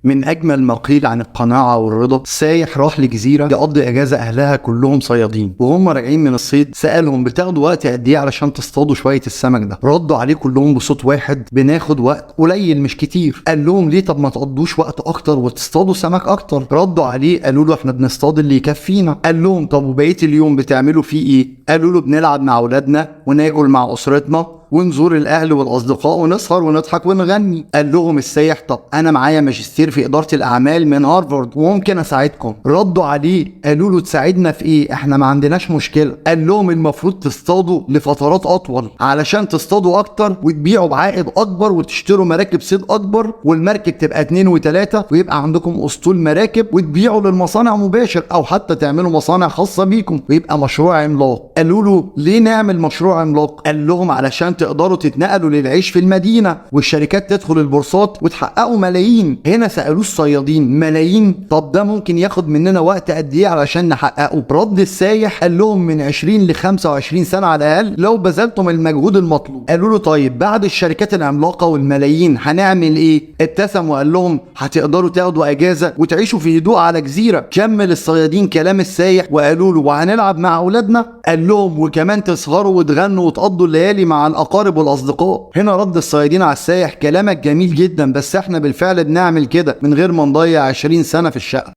من أجمل ما قيل عن القناعة والرضا، سايح راح لجزيرة يقضي أجازة أهلها كلهم صيادين، وهم راجعين من الصيد سألهم بتاخدوا وقت قد إيه علشان تصطادوا شوية السمك ده؟ ردوا عليه كلهم بصوت واحد بناخد وقت قليل مش كتير. قال لهم ليه؟ طب ما تقضوش وقت أكتر وتصطادوا سمك أكتر؟ ردوا عليه قالوا له إحنا بنصطاد اللي يكفينا. قال لهم طب وبقية اليوم بتعملوا فيه إيه؟ قالوا له بنلعب مع أولادنا وناكل مع أسرتنا ونزور الأهل والأصدقاء ونسهر ونضحك ونغني. قال لهم السايح طب أنا معايا ماجستير في إدارة الأعمال من هارفارد وممكن أساعدكم. ردوا عليه قالوا له تساعدنا في إيه؟ إحنا ما عندناش مشكلة. قال لهم المفروض تصطادوا لفترات أطول علشان تصطادوا أكتر وتبيعوا بعائد أكبر وتشتروا مراكب صيد أكبر، والمركب تبقى 2 و3 ويبقى عندكم أسطول مراكب وتبيعوا للمصانع مباشر أو حتى تعملوا مصانع خاصة بيكم ويبقى مشروع عملاق. قالوا له ليه نعمل مشروع عملاق؟ قال لهم علشان تقدروا تتنقلوا للعيش في المدينة والشركات تدخل البورصات وتحققوا ملايين. هنا سألوه الصيادين ملايين؟ طب ده ممكن ياخد مننا وقت قد ايه علشان نحققه؟ رد السايح قال لهم من 20 ل 25 سنة على الأقل لو بذلتم المجهود المطلوب. قالوا له طيب بعد الشركات العملاقة والملايين هنعمل ايه؟ ابتسم وقال لهم هتقدروا تاخدوا اجازة وتعيشوا في هدوء على جزيرة. كمل الصيادين كلام السايح وقالوا له وهنلعب مع اولادنا؟ قال لهم وكمان تسهروا وتغنوا وتقضوا الليالي مع الأقارب والأصدقاء. هنا رد الصيادين على السايح كلامك جميل جدا، بس احنا بالفعل بنعمل كده من غير ما نضيع 20 سنة في الشقة.